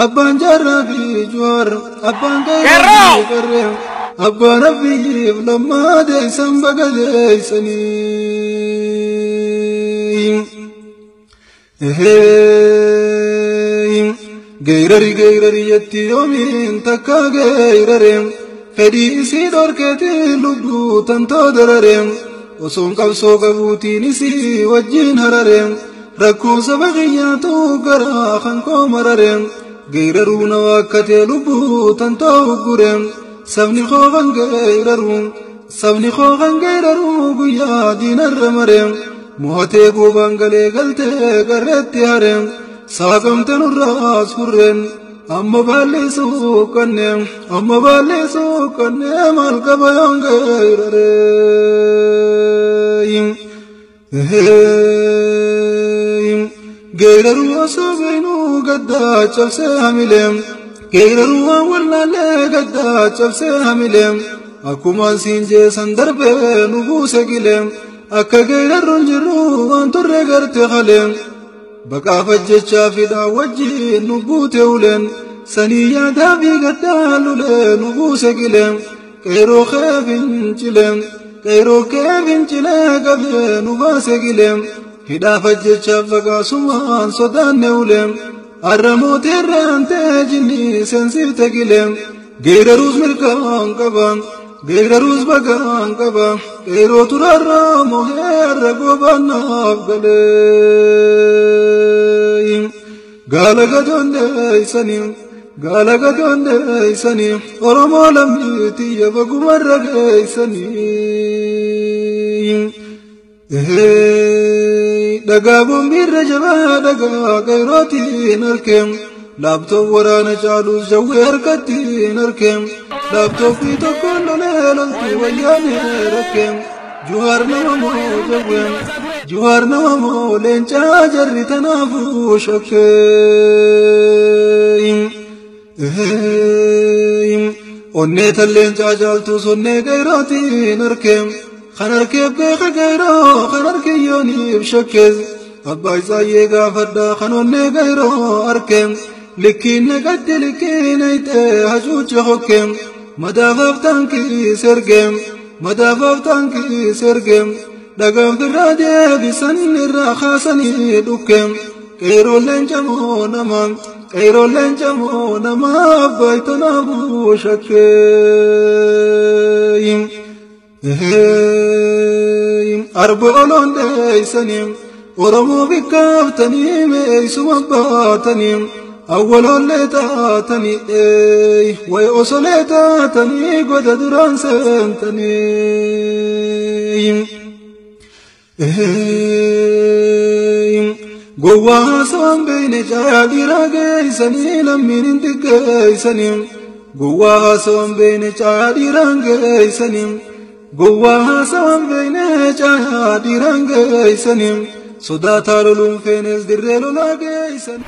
Abbaan jaarraa fi Jawaar, abbaan qeerroo fi qarree, abbaan abiyyiif lammaa deessan baga deessanii. Geerari geerari jetti yoomiin takka geerare, fedhii isii dhorkeetiin lubbuu tantoo darare, osoon qabsoo qabuutiin isii wajjin harare, rakkoo saba kiyyaatu garaa kan koo marare, geeraruu na waakkatee lubbuu tantoo uggure, sabni koo kan geeraru, sabni koo kan geeraru guyyaa diinarra mare, mo'atee goobaan galee galtee qarreetti hare, saaqamte nurraas furreen, amma baalleessuu qannee, amma baalleessuu qannee maal qaba yoon geerare. Geeraruu osoo beeknuu gaddaa cabsee hamilee, geeraruu waan wallaallee gaddaa cabsee hamilee, akkumaan siin jeesan darbee nu buuse gilee, akka geerarruun jirru waan turre garte halee, baqaaf ajjechaa fidhaa wajjin nu buute uleen, sanii yaadaa fi gaddaa lulee nu buuse gilee, qeeroo kee fincilee, qeeroo kee fincilee qabee nu baase gilee, hidhaaf ajjechaaf baqaasumaan sodaanne ulee, har'a mootiirraan ta'e jinni seensifte gilee, geeraruus mirkaan qaba, geeraruus bagaan qaba, qeeroo turarraa mohee har'a goobannaaf galee. Gaala gadoon deessanii, gaala gadoon deessanii, Oromoo lammii tiyya bagumarra geessanii. Dhagaa boombiirra jabaa dhagaa qeerrootiin harkee, laaptoof waraana caalus jawwee harkattiin harkee, laaptooppii tokkoon lolee loltuu wayyaanee rakkee, Jawaar nama moo jawwee, Jawaar nama moo leencaa jarri tanaafuu shakkee. Onnee tan leencaa caaltus onnee qeerrootiin harkee, kan harkeef beeka qeerroo kan harkiyyooniif shakkees, abbaa isaayyee gaafadhaa kan onnee qeerroo harkee, likkiin naqatti likkiin ayxee hacuucce hokkee, madaafaaf taankii sergee, madaafaaf taankii sergee, dhagaan firraa deebisan irraa kaasanii dhukkee, qeerroon leenca moo nama, qeerroon leenca moo nama abbaa tanaafuu shakkee. Arba oloon dheeysanii, Oromoo bikkaaftanii meeysuma baatanii, awwaloollee taatanii, way osolee taatanii goda duraan seentanii. Gowwaa haasawaan beeyne caayaa dhiiraa geeysanii lammiin hin xiqqeeysanii. Gowwaa haasawaan beeyne caayaa dhiiraan geeysanii. Gowwaa haasawaan beeyne caayaa dhiiraan geeysanii. Sodaataa loluun feenes dirree lolaa geeysanii.